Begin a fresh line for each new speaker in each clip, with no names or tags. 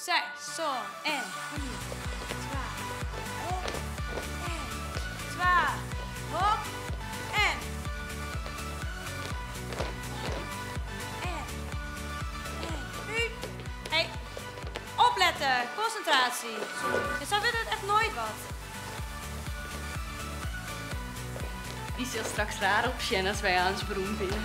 Seis, sân en ien, twa, hop en twa, hop en. En, en, út. Hey, oplette, konsintraasje. En sa wurdt it echt noait wat.
Dy sil straks raar opsjen as wy aanst werom binne.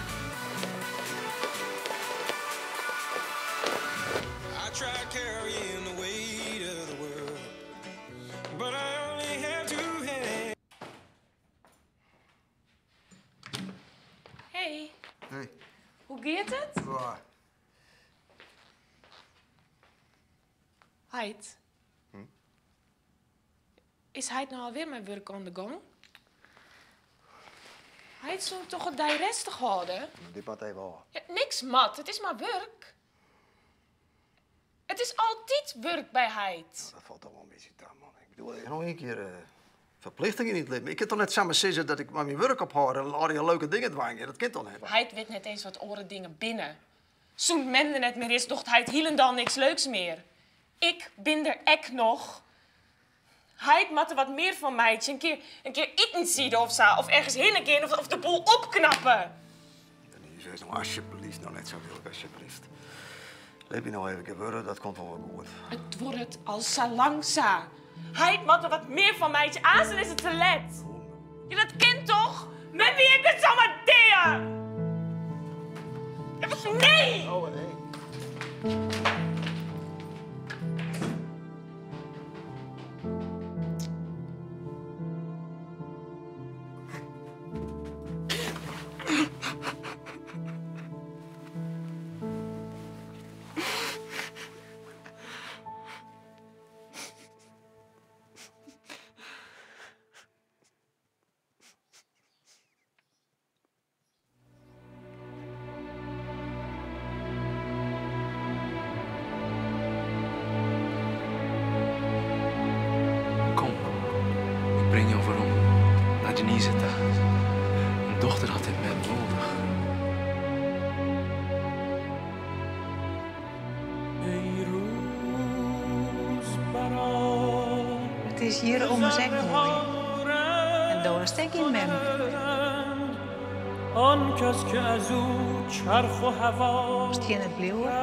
Hey.
Hey.
Hoe giet it?
Boah.
Heit. Is heit no alwer mei wurk oan de gong? Heit soe toch it dei rêstich hâlde?
Dit moat even ôf.
Ja, niks moat, it is mar wurk. It is altyd wurk by heit.
Nou, dat falt toch wol in bytsje ta, man. Ik bedoel, ik ha noch ien kear eh, ferplichtingen yn it libben. Ik kin toch net samar sizze dat ik mei myn wurk ophâld en allegear leuke dingen dwaan gean. Dat kin toch net?
Heit wit net eens wat oare dingen binne. Sûnt mem der net mear is, docht heit hielendal niks leuks mear. Ik bin der ek noch. Heit moat der wat mear fan meitsje. In kear, in kear itensiede of sa. Of ergens hinne gean of, of de boel opknappe.
Denise, wês no asjebleaft no net sa lilk, asjebleaft. Lit my no even gewurde, dat komt wol wer goed.
It duorret al sa lang sa. Heit moat der wat mear fan meitsje, aanst is it te let. Ja, dat kin toch? Mem wie ek net samar dea! Nee!
Oh, nee.
Kom, ik bring jo werom nei Denise ta. In dochter hat har mem nedich.
It is hjir ommers ek moai. En do hast ek gjin mem. Wolst hjir net bliuwe?